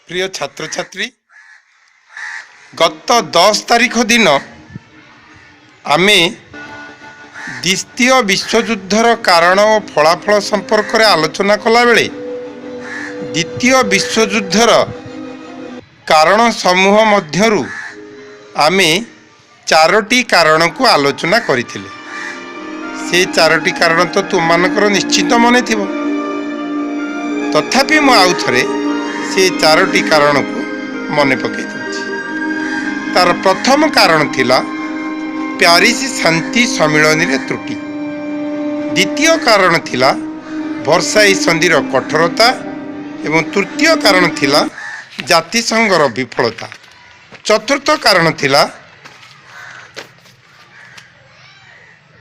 ପ୍ରିୟ ଛାତ୍ରଛାତ୍ରୀ, ଗତ 10 ତାରିଖ ଦିନ ଆମେ ଦ୍ୱିତୀୟ ବିଶ୍ୱଯୁଦ୍ଧର କାରଣ ଓ ଫଳାଫଳ ସମ୍ପର୍କରେ ଆଲୋଚନା କଲାବେଳେ ଦ୍ୱିତୀୟ ବିଶ୍ୱଯୁଦ୍ଧର କାରଣ ସମୂହ ମଧ୍ୟରୁ ଆମେ ଚାରୋଟି କାରଣକୁ ଆଲୋଚନା କରିଥିଲେ। ସେ ଚାରୋଟି କାରଣ ତ ତୁମମାନଙ୍କର ନିଶ୍ଚିତ ମନେ ଥିବ। ତଥାପି ମୁଁ ଆଉ ଥରେ ସେ ଚାରୋଟି କାରଣକୁ ମନେ ପକାଇ ଦେଉଛି। ତାର ପ୍ରଥମ କାରଣ ଥିଲା ପ୍ୟାରିସ ଶାନ୍ତି ସମ୍ମିଳନୀରେ ତ୍ରୁଟି। ଦ୍ୱିତୀୟ କାରଣ ଥିଲା ଭର୍ସାଇ ସନ୍ଧିର କଠୋରତା ଏବଂ ତୃତୀୟ କାରଣ ଥିଲା ଜାତିସଂଘର ବିଫଳତା। ଚତୁର୍ଥ କାରଣ ଥିଲା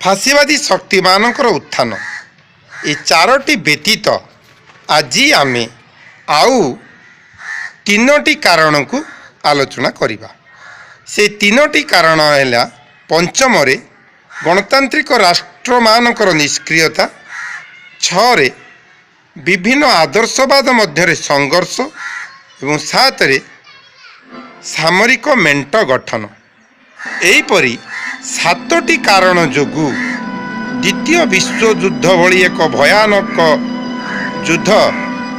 ଫାସିବାଦୀ ଶକ୍ତିମାନଙ୍କର ଉତ୍ଥାନ। ଏ ଚାରୋଟି ବ୍ୟତୀତ ଆଜି ଆମେ ଆଉ ତିନୋଟି କାରଣକୁ ଆଲୋଚନା କରିବା। ସେ ତିନୋଟି କାରଣ ହେଲା, ପଞ୍ଚମରେ ଗଣତାନ୍ତ୍ରିକ ରାଷ୍ଟ୍ରମାନଙ୍କର ନିଷ୍କ୍ରିୟତା, ଛଅରେ ବିଭିନ୍ନ ଆଦର୍ଶବାଦ ମଧ୍ୟରେ ସଂଘର୍ଷ ଏବଂ ସାତରେ ସାମରିକ ମେଣ୍ଟ ଗଠନ। ଏହିପରି ସାତୋଟି କାରଣ ଯୋଗୁଁ ଦ୍ୱିତୀୟ ବିଶ୍ୱଯୁଦ୍ଧ ଭଳି ଏକ ଭୟାନକ ଯୁଦ୍ଧ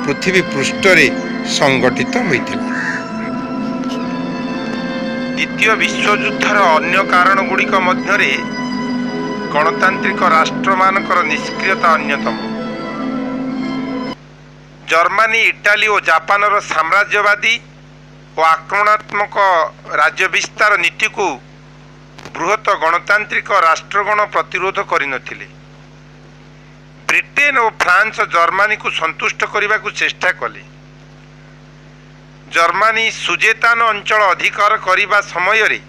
ପୃଥିବୀ ପୃଷ୍ଠରେ ସଂଗଠିତ ହୋଇଥିଲା। ଦ୍ୱିତୀୟ ବିଶ୍ୱଯୁଦ୍ଧର ଅନ୍ୟ କାରଣ ଗୁଡ଼ିକ ମଧ୍ୟରେ ଗଣତାନ୍ତ୍ରିକ ରାଷ୍ଟ୍ରମାନଙ୍କର ନିଷ୍କ୍ରିୟତା ଅନ୍ୟତମ। ଜର୍ମାନୀ, ଇଟାଲୀ ଓ ଜାପାନର ସାମ୍ରାଜ୍ୟବାଦୀ ଓ ଆକ୍ରମଣାତ୍ମକ ରାଜ୍ୟ ବିସ୍ତାର ନୀତିକୁ ବୃହତ ଗଣତାନ୍ତ୍ରିକ ରାଷ୍ଟ୍ରଗଣ ପ୍ରତିରୋଧ କରିନଥିଲେ। ବ୍ରିଟେନ ଓ ଫ୍ରାନ୍ସ ଜର୍ମାନୀକୁ ସନ୍ତୁଷ୍ଟ କରିବାକୁ ଚେଷ୍ଟା କଲେ। ଜର୍ମାନୀ ସୁଜେତାନ ଅଞ୍ଚଳ ଅଧିକାର କରିବା ସମୟରେ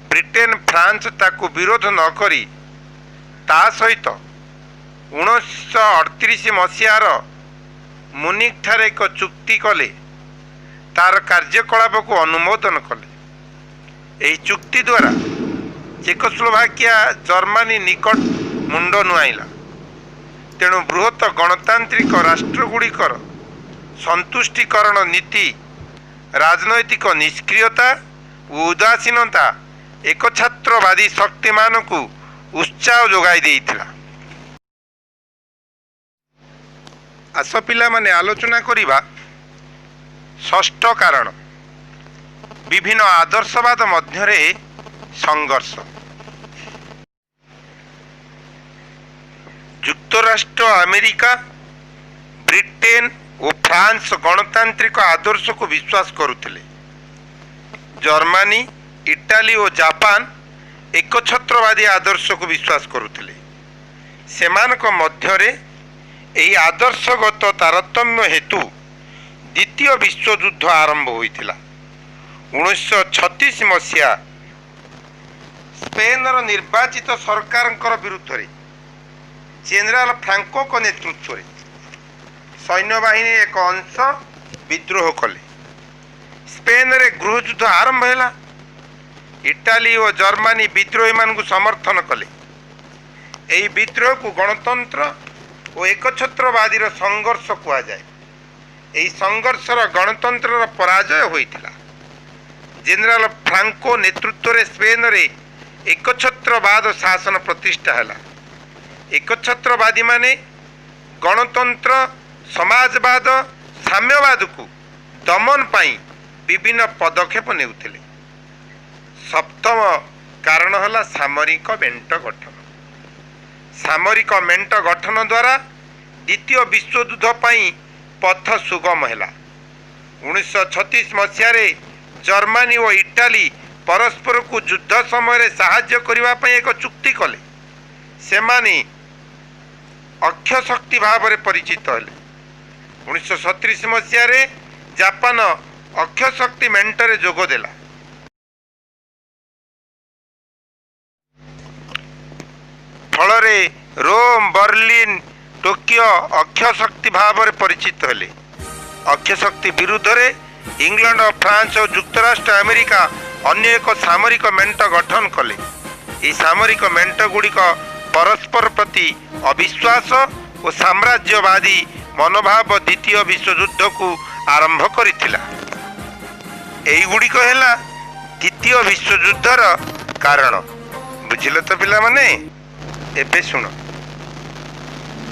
ବ୍ରିଟେନ, ଫ୍ରାନ୍ସ ତାକୁ ବିରୋଧ ନ କରି ତା ସହିତ 1938 ମସିହାର ମୁନିକଠାରେ ଏକ ଚୁକ୍ତି କଲେ, ତାର କାର୍ଯ୍ୟକଳାପକୁ ଅନୁମୋଦନ କଲେ। ଏହି ଚୁକ୍ତି ଦ୍ୱାରା ଚେକୋସ୍ଲୋଭାକିଆ ଜର୍ମାନୀ ନିକଟ ମୁଣ୍ଡ ନୁଆଇଲା। ତେଣୁ ବୃହତ ଗଣତାନ୍ତ୍ରିକ ରାଷ୍ଟ୍ରଗୁଡ଼ିକର ସନ୍ତୁଷ୍ଟୀକରଣ ନୀତି, ରାଜନୈତିକ ନିଷ୍କ୍ରିୟତା ଓ ଉଦାସୀନତା ଏକଛତ୍ରବାଦୀ ଶକ୍ତିମାନଙ୍କୁ ଉତ୍ସାହ ଯୋଗାଇ ଦେଇଥିଲା। ଆସ ପିଲାମାନେ, ଆଲୋଚନା କରିବା ଷଷ୍ଠ କାରଣ, ବିଭିନ୍ନ ଆଦର୍ଶବାଦ ମଧ୍ୟରେ ସଂଘର୍ଷ। ଯୁକ୍ତରାଷ୍ଟ୍ର ଆମେରିକା, ବ୍ରିଟେନ ଓ ଫ୍ରାନ୍ସ ଗଣତାନ୍ତ୍ରିକ ଆଦର୍ଶକୁ ବିଶ୍ୱାସ କରୁଥିଲେ। ଜର୍ମାନୀ, ଇଟାଲୀ ଓ ଜାପାନ ଏକଛତ୍ରବାଦୀ ଆଦର୍ଶକୁ ବିଶ୍ୱାସ କରୁଥିଲେ। ସେମାନଙ୍କ ମଧ୍ୟରେ ଏହି ଆଦର୍ଶଗତ ତାରତମ୍ୟ ହେତୁ ଦ୍ୱିତୀୟ ବିଶ୍ୱଯୁଦ୍ଧ ଆରମ୍ଭ ହୋଇଥିଲା। 1936 ମସିହା ସ୍ପେନର ନିର୍ବାଚିତ ସରକାରଙ୍କର ବିରୁଦ୍ଧରେ ଜେନେରାଲ ଫ୍ରାଙ୍କୋଙ୍କ ନେତୃତ୍ୱରେ ସୈନ୍ୟବାହିନୀର ଏକ ଅଂଶ ବିଦ୍ରୋହ କଲେ। ସ୍ପେନରେ ଗୃହଯୁଦ୍ଧ ଆରମ୍ଭ ହେଲା। ଇଟାଲୀ ଓ ଜର୍ମାନୀ ବିଦ୍ରୋହୀମାନଙ୍କୁ ସମର୍ଥନ କଲେ। ଏହି ବିଦ୍ରୋହକୁ ଗଣତନ୍ତ୍ର ଓ ଏକଛତ୍ରବାଦୀର ସଂଘର୍ଷ କୁହାଯାଏ। ଏହି ସଂଘର୍ଷର ଗଣତନ୍ତ୍ରର ପରାଜୟ ହୋଇଥିଲା। ଜେନେରାଲ ଫ୍ରାଙ୍କୋ ନେତୃତ୍ୱରେ ସ୍ପେନରେ ଏକଛତ୍ରବାଦ ଶାସନ ପ୍ରତିଷ୍ଠା ହେଲା। ଏକଛତ୍ରବାଦୀମାନେ ଗଣତନ୍ତ୍ର, ସମାଜବାଦ, ସାମ୍ୟବାଦକୁ ଦମନ ପାଇଁ ବିଭିନ୍ନ ପଦକ୍ଷେପ ନେଉଥିଲେ। ସପ୍ତମ କାରଣ ହେଲା ସାମରିକ ମେଣ୍ଟ ଗଠନ। ସାମରିକ ମେଣ୍ଟ ଗଠନ ଦ୍ୱାରା ଦ୍ୱିତୀୟ ବିଶ୍ୱଯୁଦ୍ଧ ପାଇଁ ପଥ ସୁଗମ ହେଲା। 1936 ମସିହାରେ ଜର୍ମାନୀ ଓ ଇଟାଲୀ ପରସ୍ପରକୁ ଯୁଦ୍ଧ ସମୟରେ ସାହାଯ୍ୟ କରିବା ପାଇଁ ଏକ ଚୁକ୍ତି କଲେ। ସେମାନେ ଅକ୍ଷ ଶକ୍ତି ଭାବରେ ପରିଚିତ ହେଲେ। 1937 ମସିହାରେ ଜାପାନ ଅକ୍ଷ ଶକ୍ତି ମେଣ୍ଟରେ ଯୋଗ ଦେଲା। ଫଳରେ ରୋମ, ବର୍ଲିନ, ଟୋକିଓ ଅକ୍ଷ ଶକ୍ତି ଭାବରେ ପରିଚିତ ହେଲେ। ଅକ୍ଷ ଶକ୍ତି ବିରୁଦ୍ଧରେ ଇଂଲଣ୍ଡ, ଫ୍ରାନ୍ସ ଓ ଯୁକ୍ତରାଷ୍ଟ୍ର ଆମେରିକା ଅନ୍ୟ ଏକ ସାମରିକ ମେଣ୍ଟ ଗଠନ କଲେ। ଏହି ସାମରିକ ମେଣ୍ଟ ଗୁଡ଼ିକ ପରସ୍ପର ପ୍ରତି ଅବିଶ୍ୱାସ ଓ ସାମ୍ରାଜ୍ୟବାଦୀ ମନୋଭାବ ଦ୍ୱିତୀୟ ବିଶ୍ୱଯୁଦ୍ଧକୁ ଆରମ୍ଭ କରିଥିଲା। ଏଇଗୁଡ଼ିକ ହେଲା ଦ୍ୱିତୀୟ ବିଶ୍ୱଯୁଦ୍ଧର କାରଣ। ବୁଝିଲ ତ ପିଲାମାନେ? ଏବେ ଶୁଣ,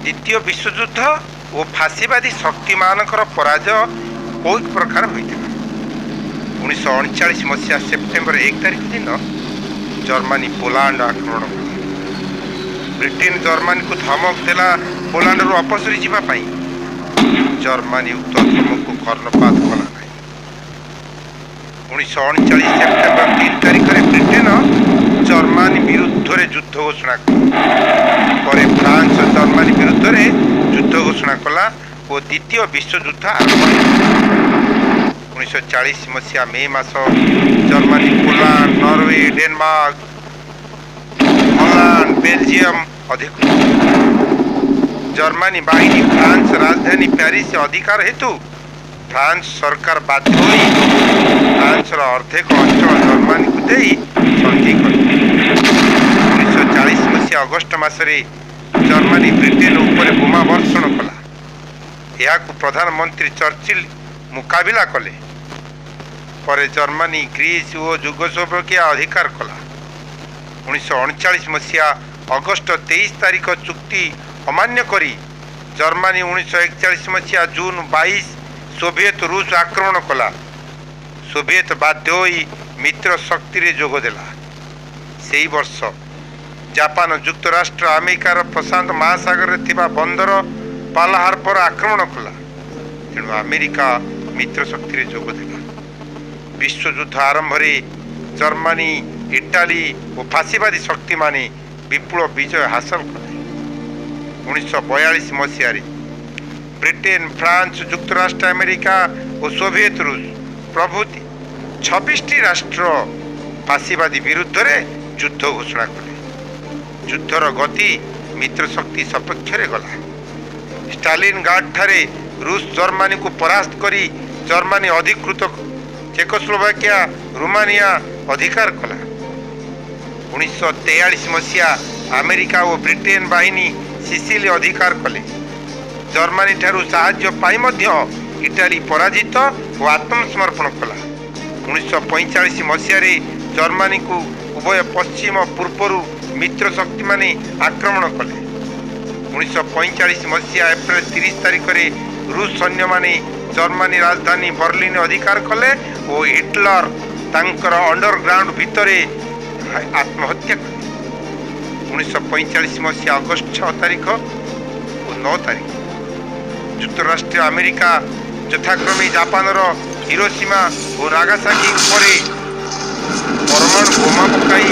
ଦ୍ୱିତୀୟ ବିଶ୍ୱଯୁଦ୍ଧ ଓ ଫାସିବାଦୀ ଶକ୍ତିମାନଙ୍କର ପରାଜୟ କେଉଁ ପ୍ରକାର ହୋଇଥିଲା? 1939 ମସିହା ସେପ୍ଟେମ୍ବର 1 ତାରିଖ ଦିନ ଜର୍ମାନୀ ପୋଲାଣ୍ଡ ଆକ୍ରମଣ କଲା। ବ୍ରିଟେନ ଜର୍ମାନୀକୁ ଧମକ ଦେଲା ପୋଲାଣ୍ଡରୁ ଅପସରି ଯିବା ପାଇଁ। ଜର୍ମାନୀ ଉକ୍ତ ଧମକକୁ କର୍ଣ୍ଣପାତ କଲା ନାହିଁ। 1939 ସେପ୍ଟେମ୍ବର 3 ତାରିଖରେ ବ୍ରିଟେନ ଜର୍ମାନୀ ବିରୁଦ୍ଧରେ ଯୁଦ୍ଧ ଘୋଷଣା କଲା। ପରେ ଫ୍ରାନ୍ସ ଜର୍ମାନୀ ବିରୁଦ୍ଧରେ ଯୁଦ୍ଧ ଘୋଷଣା କଲା ଓ ଦ୍ୱିତୀୟ ବିଶ୍ୱଯୁଦ୍ଧ ଆରମ୍ଭ ହେଲା। 1940 ମସିହା ମେ ମାସ Germany Poland, Norway, Denmark, Holland, Belgium ଅଧିକୃତ। ଜର୍ମାନୀ ବାହିନୀ ଫ୍ରାନ୍ସ ରାଜଧାନୀ ପ୍ୟାରିସ ଅଧିକାର ହେତୁ ଫ୍ରାନ୍ସ ସରକାର ବାଧ୍ୟ ହୋଇ ଫ୍ରାନ୍ସର ଅର୍ଦ୍ଧେକ ଅଞ୍ଚଳ ଜର୍ମାନୀକୁ ଦେଇ ସନ୍ଧି କଲେ। 1940 ମସିହା ଅଗଷ୍ଟ ମାସରେ ଜର୍ମାନୀ ବ୍ରିଟେନ ଉପରେ ବୋମା ବର୍ଷଣ କଲା। ଏହାକୁ ପ୍ରଧାନମନ୍ତ୍ରୀ ଚର୍ଚିଲ ମୁକାବିଲା କଲେ। ପରେ ଜର୍ମାନୀ ଗ୍ରୀସ୍ ଓ ଯୁଗୋସ୍ଲୋଭାକିଆ ଅଧିକାର କଲା। 1939 ମସିହା ଅଗଷ୍ଟ 23 ତାରିଖ ଚୁକ୍ତି ଅମାନ୍ୟ କରି ଜର୍ମାନୀ 1941 ମସିହା ଜୁନ୍ 22 ସୋଭିଏତ ରୁଷ ଆକ୍ରମଣ କଲା। ସୋଭିଏତ ବାଧ୍ୟ ହୋଇ ମିତ୍ର ଶକ୍ତିରେ ଯୋଗ ଦେଲା। ସେହି ବର୍ଷ ଜାପାନ ଯୁକ୍ତରାଷ୍ଟ୍ର ଆମେରିକାର ପ୍ରଶାନ୍ତ ମହାସାଗରରେ ଥିବା ବନ୍ଦର ପାର୍ଲ ହାର୍ବର ଆକ୍ରମଣ କଲା। ତେଣୁ ଆମେରିକା ମିତ୍ର ଶକ୍ତିରେ ଯୋଗ ଦେଲା। ବିଶ୍ୱଯୁଦ୍ଧ ଆରମ୍ଭରେ ଜର୍ମାନୀ, ଇଟାଲୀ ଓ ଫାସିବାଦୀ ଶକ୍ତିମାନେ ବିପୁଳ ବିଜୟ ହାସଲ କଲେ। 1942 ମସିହାରେ ବ୍ରିଟେନ, ଫ୍ରାନ୍ସ, ଯୁକ୍ତରାଷ୍ଟ୍ର ଆମେରିକା ଓ ସୋଭିଏତ ରୁଷ ପ୍ରଭୃତି 26ଟି ରାଷ୍ଟ୍ର ଫାସିବାଦୀ ବିରୁଦ୍ଧରେ ଯୁଦ୍ଧ ଘୋଷଣା କଲେ। ଯୁଦ୍ଧର ଗତି ମିତ୍ରଶକ୍ତି ସପକ୍ଷରେ ଗଲା। ଷ୍ଟାଲିନଗ୍ରାଡ ଠାରେ ରୁଷ ଜର୍ମାନୀକୁ ପରାସ୍ତ କରି ଜର୍ମାନୀ ଅଧିକୃତ ଚେକୋସ୍ଲୋଭାକିଆ, ରୁମାନିଆ ଅଧିକାର କଲା। 1943 ମସିହା ଆମେରିକା ଓ ବ୍ରିଟେନ ବାହିନୀ ସିସିଲି ଅଧିକାର କଲେ। ଜର୍ମାନୀ ଠାରୁ ସାହାଯ୍ୟ ପାଇ ମଧ୍ୟ ଇଟାଲୀ ପରାଜିତ ଓ ଆତ୍ମସମର୍ପଣ କଲା। 1945 ମସିହାରେ ଜର୍ମାନୀକୁ ଉଭୟ ପଶ୍ଚିମ ପୂର୍ବରୁ ମିତ୍ର ଶକ୍ତିମାନେ ଆକ୍ରମଣ କଲେ। 1945 ମସିହା ଏପ୍ରିଲ 30 ତାରିଖରେ ରୁଷ ସୈନ୍ୟମାନେ ଜର୍ମାନୀ ରାଜଧାନୀ ବର୍ଲିନ ଅଧିକାର କଲେ ଓ ହିଟଲର ତାଙ୍କର ଅଣ୍ଡରଗ୍ରାଉଣ୍ଡ ଭିତରେ ଆତ୍ମହତ୍ୟା କଲେ। 1945 ମସିହା ଅଗଷ୍ଟ 6 ତାରିଖ ଓ 9 ତାରିଖ ଯୁକ୍ତରାଷ୍ଟ୍ର ଆମେରିକା ଯଥାକ୍ରମେ ଜାପାନର ହିରୋସୀମା ଓ ନାଗାସାକି ଉପରେ ପରମାଣୁ ବୋମା ପକାଇ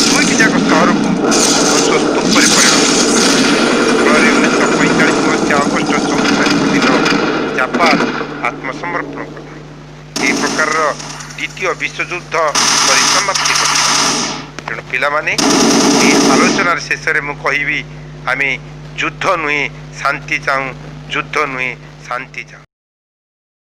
ଦୁଇଟି ଯାକ ସହରକୁ ଧ୍ୱଂସସ୍ତୂପରେ ପରିଣତ କଲେ। ଫଳରେ 1945 ମସିହା ଅଗଷ୍ଟ 14 ତାରିଖ ଦିନ ଜାପାନ ଆତ୍ମସମର୍ପଣ କଲା। ଏହି ପ୍ରକାରର ଦ୍ୱିତୀୟ ବିଶ୍ୱଯୁଦ୍ଧ ପରିସମାପ୍ତି ଘଟିଲା। ତେଣୁ ପିଲାମାନେ, ଏହି ଆଲୋଚନାର ଶେଷରେ ମୁଁ କହିବି, ଆମେ ଯୁଦ୍ଧ ନୁହେଁ ଶାନ୍ତି ଚାହୁଁ, ଯୁଦ୍ଧ ନୁହେଁ ଶାନ୍ତି ଚାହୁଁ।